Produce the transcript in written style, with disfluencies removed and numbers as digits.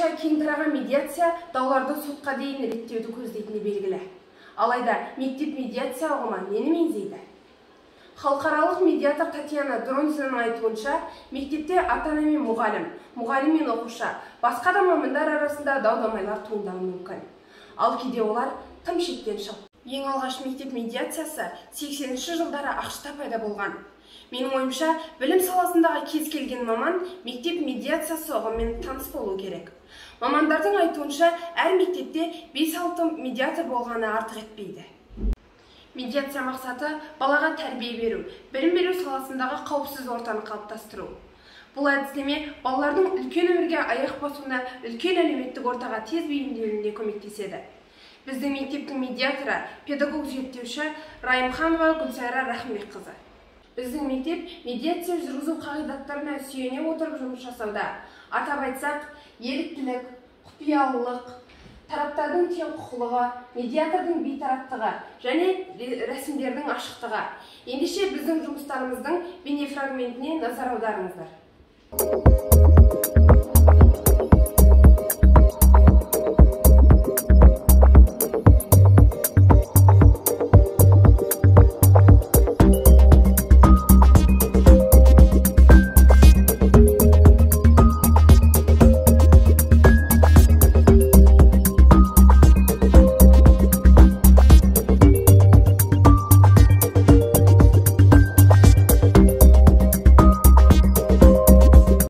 бойынша кең тараған медиация дауларды сотқа дейін реттеуді көздейтіні белгілі. Алайда мектеп медиация ұғымы нені меңзейді? Халықаралық медиатор Татьяна Дронзинаның айтуынша, мектепте ата-ана мен мұғалім, мұғалім мен оқушы, басқа да мамандар арасында дау-дамайлар туындауы мүмкін. Ал кейде олар тым шектен шығып. Ең алғаш мектеп медиациясы 80-ші жылдары АҚШ-та пайда болған. Менің ойымша, білім саласындағы кез келген маман мектеп медиациясы ұғымымен таныс болу керек. Мамандардың айтуынша, әр мектепте 5-6 медиатор болғаны артық етпейді. Медиация мақсаты балаға тәрбие беру, білім беру саласындағы қауіпсіз ортаны қалыптастыру. Бұл әдістеме балалардың үлкен өмірге аяқ басуына, үлкен әлеуметтік ортаға тез бейімделуіне көмектеседі. Біздің мектептің медиаторы, педагог зерттеуші Райымханова Гүлсайра Рахымбекқызы. Біздің мектеп медиация жүргізу қағидаттарына сүйене отырып жұмыс жасауда. Атап айтсақ, еріктілік, құпиялылық, тараптардың тең құқылығы, медиатордың бейтараптығы және рәсімдердің ашықтығы. Ендеше біздің жұмыстарымыздың бейнефрагментіне назар аударыңыздар.